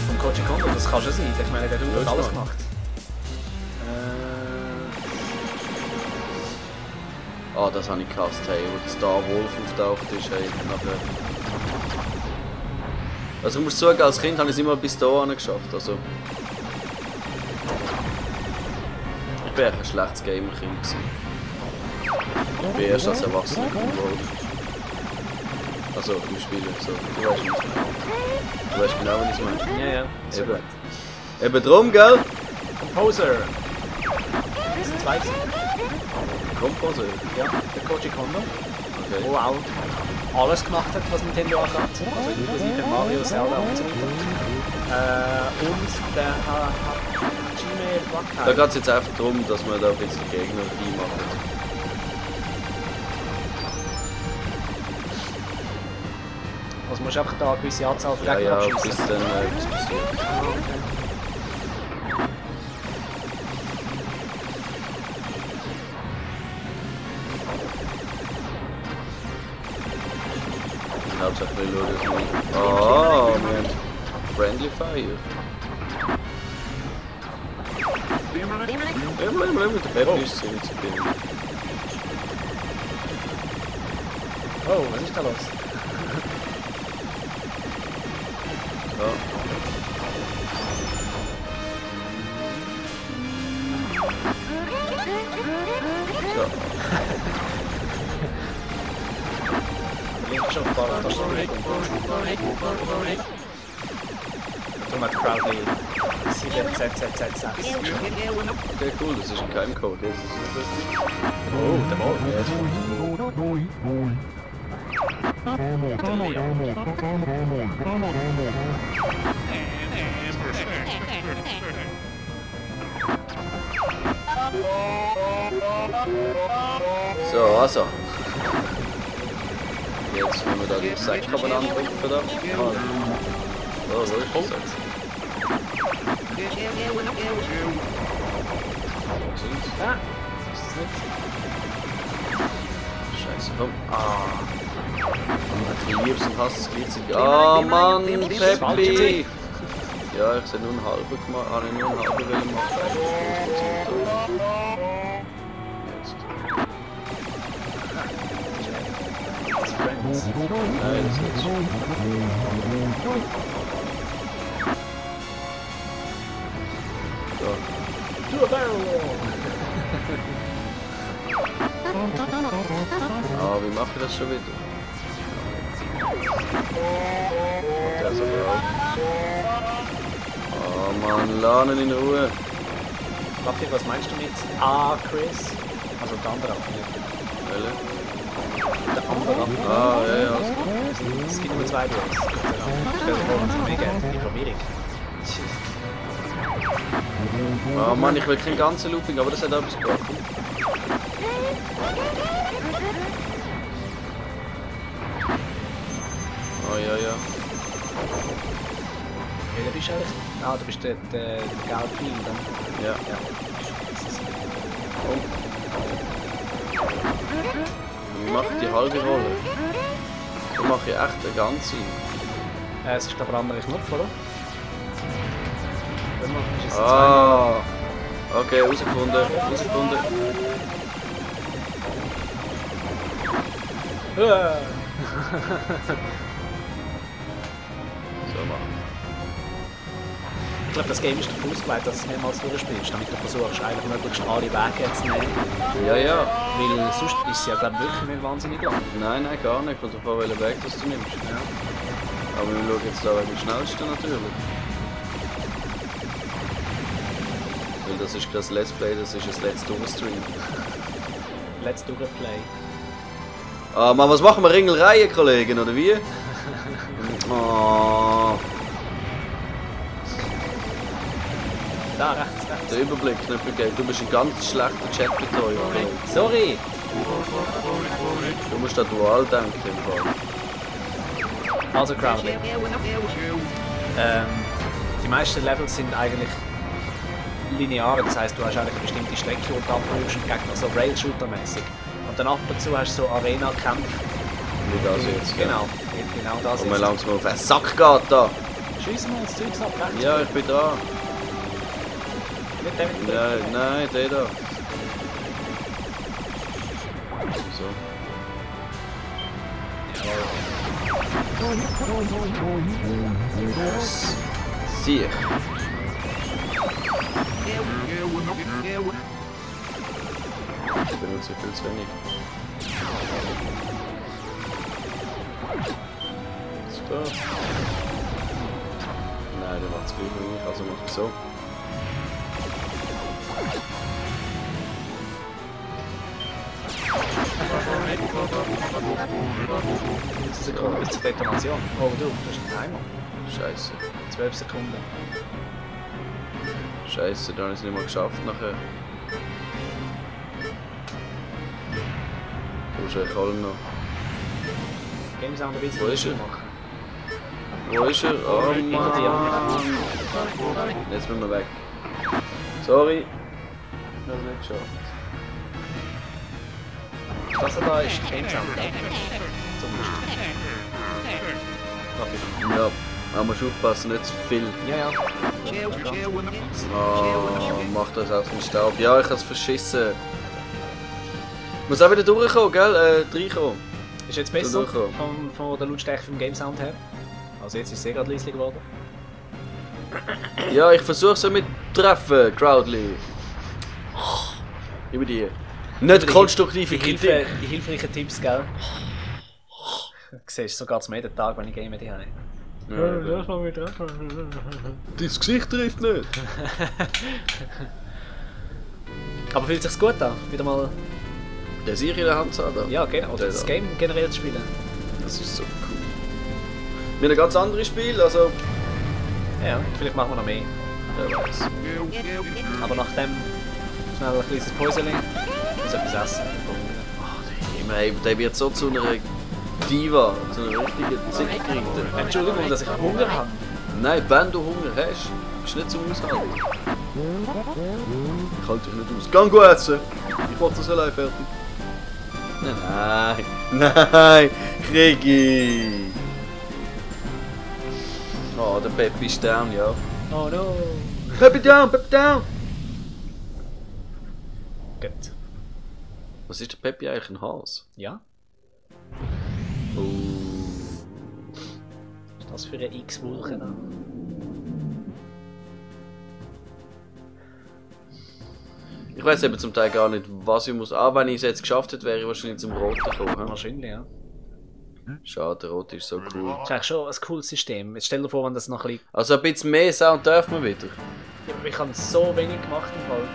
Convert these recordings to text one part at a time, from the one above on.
Von Koji Kondo, das kann schon sein. Ich meine, der hat alles gemacht. Ah, das habe ich gehasst, hey, wo der Star Wolf auftaucht ist, hey, nachher. Also ich muss sagen, als Kind habe ich es immer bis hierhin geschafft, also. Ich war ein schlechtes Gamer-Kind gewesen. Ich bin erst als Erwachsener geworden. Also, im Spiel, so, du weißt, was ich meine. Du weißt genau, was ich meine. Ja, ja, so gut. Eben drum, gell? Composer! Das sind zwei. Composer? Ja, der Koji Kondo. Okay. Wo auch alles gemacht hat, was Nintendo angeht. Also inklusive Mario, Zelda und so weiter. Und der Hajime Da Wakai. geht es jetzt einfach darum, dass man da ein bisschen Gegner reinmacht. Also musst du einfach da eine gewisse Anzahl von Ja, Gegnern ja, abschießen. bis dann etwas passiert. Hauptsächlich schauen, dass wir... Ah, wir haben Friendly Fire. Ja, bleib, der Peppi ist ziemlich zu billig. Oh, was ist da los? Ja. So. Der Link ist auf Ball, das ist der Link. Darum hat Crowley 7ZZZ6. Okay, cool, das ist ein Geheimcode. Das ist lustig. Oh, der Ball. So, also. Jetzt müssen wir da die Säcke aneinander drücken. Da. Oh, wo ist das jetzt? Ah, ist das nicht? Scheiße, komm. Ah. Ich lieb's und hasse es gleichzeitig. Ah, Mann, Peppi! Ja, ich sehe nur einen halben gemacht. Ah, nur einen halben wollen machen. Jetzt. Nein, das ist nicht so. So. Do a barrel roll! Ah, wie mache ich das schon wieder? Und der ist aber auch. Oh Mann, lass ihn in Ruhe. Raffi, was meinst du mit Chris? Also der andere Raffi. Welle? Der andere Raffi. Ah, ja, ja. Es gibt nur zwei Duos. Stell dir vor, das ist mega die Verwirrung. Oh Mann, ich will kein ganzes Looping, aber das hat etwas gebracht. Oh ja, ja. Welcher bist du eigentlich? Ah, du bist der Gelb-Pin dann. Ja. Ja. Oh. Wie mache ich die halbe Rolle? Da mache ich echt eine ganze. Es ist glaube ich ein anderer Knopf, oder? Warte mal, ist es Ah. Okay, rausgefunden. Rausgefunden. zweimal? So machen. Ich glaube, das Game ist dafür ausgelegt, dass du es mehrmals durchspielst, damit du versuchst, eigentlich möglichst alle Wege zu nehmen. Ja, ja. Weil sonst ist es ja glaube ich wirklich nicht wahnsinnig lang. Nein, nein, gar nicht. Kommt davon, welchen Weg das du nimmst. Ja. Aber wir schauen jetzt da wegen dem schnellsten natürlich. Weil das ist das Let's Play, das ist ein Let's Durchstream. Let's do a play. Ah, Mann, was machen wir? Ringelreihe, Kollegen, oder wie? Oh, Da, rechts. der Überblick nicht vergessen. Du bist ein ganz schlechter Chatbetreuer, Kollege. Sorry! Du musst an Dual denken im Fall. Also Crowley. Die meisten Levels sind eigentlich linear, das heisst, du hast eigentlich eine bestimmte Strecke, die du abflugst und Gegner so Rail-Shooter-mäßig. Und dann ab und zu hast du so Arena-Kämpfe, Wie das jetzt? Genau, genau das Und man jetzt. langsam auf den Sack geht da. Schiessen wir das Zeugs ab, rechts. Ja, ich bin dran. Mit dem. Ja, nein, der da. So. Sieh. Ich benutze viel zu wenig. So. Nein, der macht es gleich wie ich, also mach ich so. Sekunden bis zur Detonation. Oh du, das ist ein Timer. Scheiße. 12 Sekunden. Scheiße, da habe ich es nicht mal geschafft nachher. Wo ist eigentlich alle noch? Games haben wir ein bisschen Wo ist er? machen. Wo ist er? Oh Hinter dir. Mann! Jetzt müssen wir weg. Sorry. Ich habe es nicht geschafft. Das da ist Games Sound. Zumindest. Ja, man muss aufpassen, nicht zu viel. Ja, ja. Oh, mach das aus dem Staub. Ja, ich habe es verschissen. Muss auch wieder durchkommen, gell? Reinkommen. Ist jetzt besser durchkommen. von der Lautstärke vom Game Sound her? Also jetzt ist es sehr gerade leise geworden. Ja, ich versuche es mit treffen, Crowdly. Über die. Nicht konstruktive Kritik. Die hilfreichen Tipps, gell? Du siehst sogar zum jeden Tag, wenn ich game die habe. Ja, mal wieder. dein Gesicht trifft nicht. Aber fühlt sich's gut an? Wieder mal. Der Sieg in der Hand hat er. Ja, genau. Oder Der das da. Game generell zu spielen. Das ist so cool. Wir haben ein ganz anderes Spiel, also. Ja, vielleicht machen wir noch mehr. Wer weiß. Aber nachdem schnell ein kleines Päuschen. Muss etwas essen. Der wird so zu einer Diva, zu einer richtigen Zickgerichte. Entschuldigung, dass ich Hunger habe. Nein, wenn du Hunger hast, bist du nicht zum Aushalten. Ich halte dich nicht aus. Gang gut essen! Ich mach das allein fertig. Nein, nein, Krigi! Oh, der Peppi ist down, ja. Oh no. Peppi down, Peppi down! Gut. Was ist der Peppi eigentlich, ein Hase? Ja? Oh. Was ist das für eine X-Wolke da? Ich weiß eben zum Teil gar nicht, was ich muss. Ah, wenn ich es jetzt geschafft hätte, wäre ich wahrscheinlich zum Roten gekommen. Wahrscheinlich, ja. Schade, der Rote ist so cool. Das ist eigentlich schon ein cooles System. Jetzt stell dir vor, wenn das noch ein bisschen... Also ein bisschen mehr Sound darf man wieder. Ja, aber ich habe so wenig gemacht im Fall.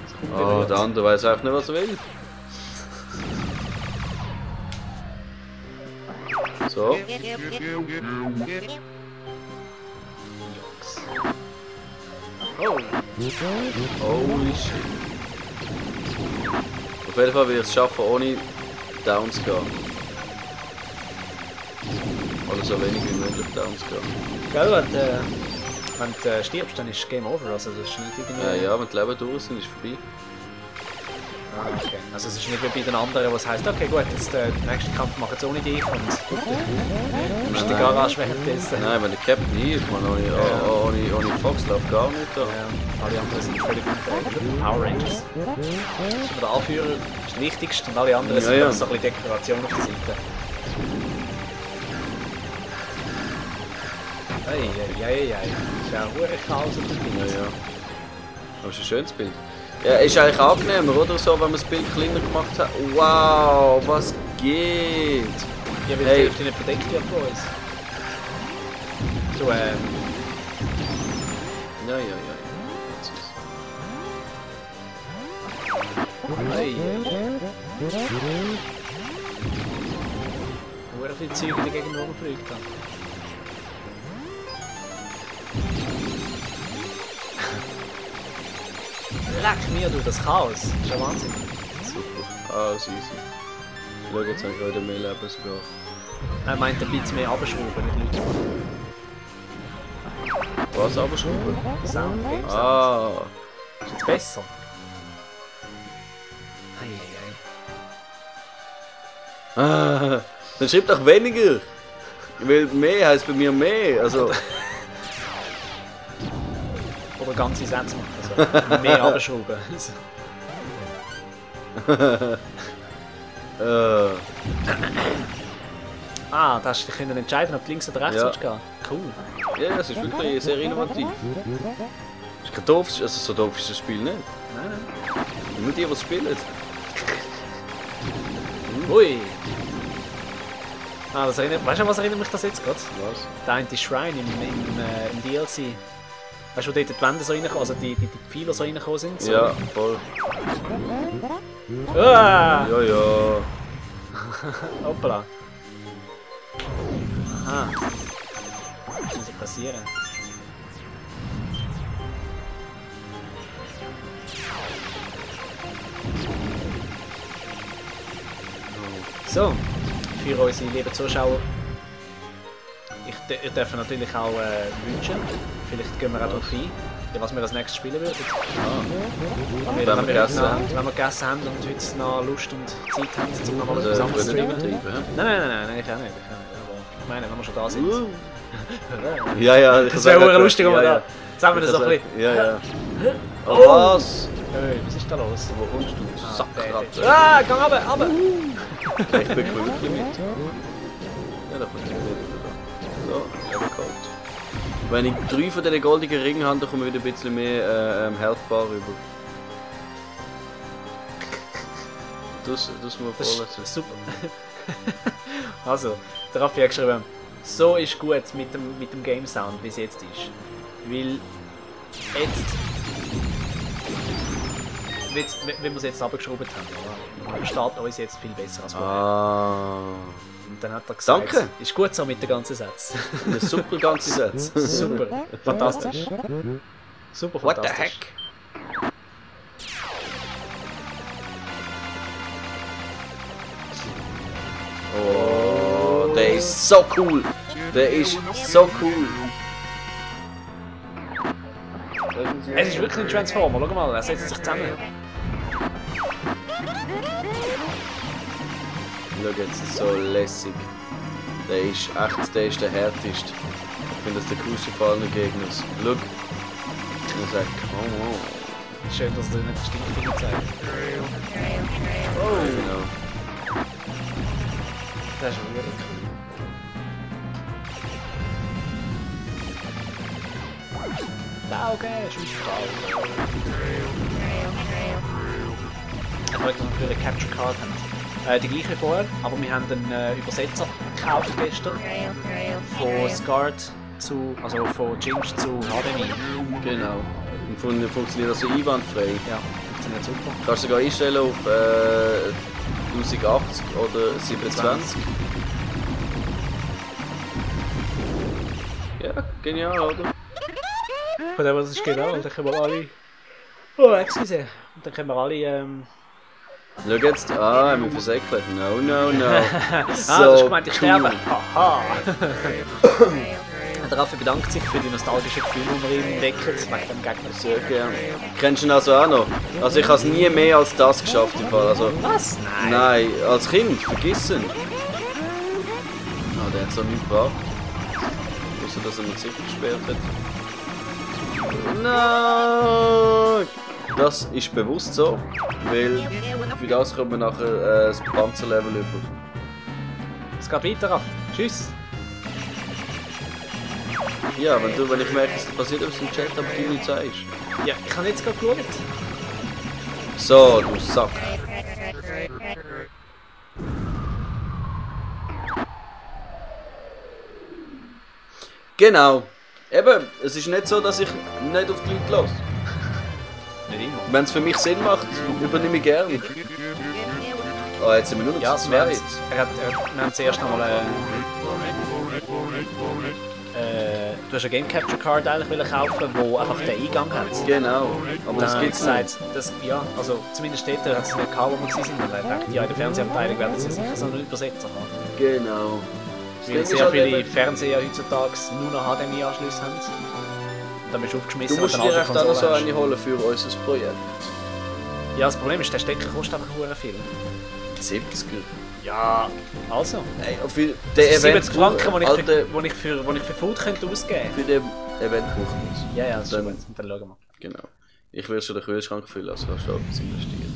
Das kommt wieder Oh, jetzt. der andere weiß einfach nicht, was er will. So. Oh, Holy shit. Auf jeden Fall will ich es schaffen, ohne down zu gehen. Oder so wenig wie möglich down zu gehen. gell, wenn du stirbst, dann ist Game Over. Also das ist nicht irgendwie... Ja, wenn die Leben durch sind, ist es vorbei. Ah, okay. Also es ist nicht wie bei den anderen, was heisst, okay gut, jetzt den nächsten Kampf machen sie ohne dich und du bist in der Garage währenddessen. Nein, wenn der Captain hier ist, man ohne Fox läuft gar nicht da. Ja, alle anderen sind völlig unfähig. Power Rangers. Das ist aber der Anführer, ist der wichtigste und alle anderen sind Ja. dann so ein bisschen Dekoration auf der Seite. Eieieiei. Das ist ja ein hoher Chaos auf dem Bild. Ja. Aber es ist ein schönes Bild. Ja, ist eigentlich angenehmer, oder so, wenn man das Bild kleiner gemacht hat. Wow, was geht? Ja, weil die Hey. Hälfte nicht verdeckt wird von uns. So, Ja. Sehr viele Züge dagegen rumfliegt haben. Leck mir, du, das Chaos. Das ist ja Wahnsinn. Super. Ah, easy. Schau, jetzt habe ich heute mehr Leben sogar. Er meint ein bisschen mehr abschrauben, nicht Leute. Was aber schon? Sound, Game Sound. Ah. Ist jetzt besser? Eieiei. Ah. Dann schreib doch weniger. Weil mehr heisst bei mir mehr. Also. Oder ganze Sätze machen. Also mehr abschrauben. Ah, da hast du dich entscheiden, ob du links oder rechts Ja. willst gehen. Cool. Ja, das ist wirklich sehr innovativ. Das ist kein doofes, also so doof ist das Spiel nicht. Nein. Nur die, die es spielen. Ui. Ah, das erinnert, weißt du, was erinnert mich das jetzt gerade? Was? Der eine Shrine im DLC. Weißt du, wo dort die Wände so reinkommen, also die Pfeiler so reingekommen sind? So. Ja, voll. Ah! Ja, ja. Hoppala. Aha. Was muss passieren? So, für unsere lieben Zuschauer. Ich darf natürlich auch wünschen. Vielleicht gehen wir auch darauf ein, was wir als nächstes spielen würden. Wenn wir gegessen haben und heute noch Lust und Zeit haben, um noch mal etwas Also, anderes ich zu will nicht streamen. übertreiben. Nein, ich auch nicht. Aber ich meine, wenn wir schon da sind. Ja, ja. Das wäre auch lustig, wenn wir da zusammen so ein bisschen... Ja, ja. Oh, was? Hey, was ist da los? Wo kommst du? Sackratte. Ah, geh runter! Ich bin wirklich mit. Ja, da kommt ich wieder. So, ja, kalt. Wenn ich 3 von diesen goldigen Ringen habe, dann komme ich wieder ein bisschen mehr Health Bar rüber. Das muss man vorlassen. Super. Also, der Raffi hat geschrieben, so ist gut mit dem Game Sound, wie es jetzt ist. Weil jetzt, wenn wir es jetzt abgeschraubt haben, versteht uns jetzt viel besser als vorher. Ah. Und dann hat er gesagt, Danke. ist gut so mit den ganzen Sätzen. Ein super ganzer Satz. Super, fantastisch. Super What the fantastisch. heck? Oh, der ist so cool. Der ist so cool. Es ist wirklich ein Transformer, schau mal, er setzt sich zusammen. Schau jetzt, so lässig. Der ist echt, der ist der härteste. Ich finde das der coolste von allen Gegnern. Schau. Ich sage, come on. Schön, dass du nicht den Stinkfinger zeigst. Oh, genau. Das ist schon wirklich cool. Da, okay, schieß drauf. Ich wollte noch für eine Capture Card haben. Die gleiche vorher, aber wir haben einen Übersetzer gekauft gestern. Von SCART zu, also von Ginge zu HDMI. Genau. Und funktioniert also einwandfrei. Ja, funktioniert super. Kannst du sogar einstellen auf 1080 oder 720. Ja, genial, oder? Von dem, was ist genau, und dann können wir alle... Oh, excuse. Und dann können wir alle... Schau jetzt, haben wir versäckelt. No, no, no. So das ist gemeint, ich sterbe. cool. Haha. Der Raffi bedankt sich für die nostalgischen Gefühle, die wir ihm entdecken, wegen dem Gegner. Sehr gerne. Kennst du ihn also auch noch? Also ich habe es nie mehr als das geschafft im Fall. Also, Was? nein, als Kind, vergessen. Der hat so nichts gebracht. Außer dass er mit sich gesperrt hat. Nein! Das ist bewusst so, weil für das kommt man nachher das Panzerlevel über. Es geht weiter, Raffi. Tschüss. Ja, wenn ich merke, dass da passiert etwas im Chat, aber du nicht sagst. Ja, ich habe jetzt gerade geschaut. So, du Sack. Genau. Eben, es ist nicht so, dass ich nicht auf die Leute lasse. Nicht immer. Wenn es für mich Sinn macht, übernehme ich gerne. Oh, jetzt sind wir nur noch Ja, zu wir zweit. haben zuerst noch mal du hast eine Game Capture Card eigentlich kaufen, die einfach den Eingang hat. Genau, aber das Dann gibt's hat nicht. das, ja, also zumindest dort hat es nicht gehabt, wo wir waren. Ja, in der Fernsehabteilung werden sie sicher so einen Übersetzer haben. Genau. Weil sehr viele Fernseher heutzutage nur noch HDMI-Anschlüsse haben. Dann bist du aufgeschmissen. Du musst und dir eine echt alte auch noch so Konsole eine holen für unser Projekt. hast. Ja, das Problem ist, der Stecker kostet einfach sehr viel. 70er. Ja, also. Ey, für den Event... 70 Franken, die Alter, ich für Food könnte ausgeben für den Event brauchen wir es. Ja, das ist Dann- gut. Dann schauen wir. Genau. Ich will schon den Kühlschrank füllen, also kannst du auch etwas investieren.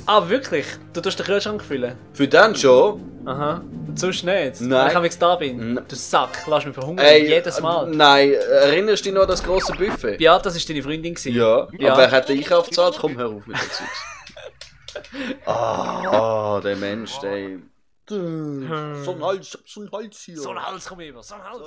Ah, wirklich? Du tust den Kühlschrank füllen? Für den schon? Aha. Und sonst nicht? Nein. Wenn ich da bin? Nein. Du Sack, lass mich verhungern. Ey, Jedes Mal. Nein, erinnerst du dich noch an das grosse Buffet? Beate, das war deine Freundin. Gewesen. Ja. Ja. Aber wer hat den Einkauf gezahlt? Komm, hör auf mit dem Zeugs. Der Mensch, der... So ein Hals hier. So ein Hals komm über, so ein Hals.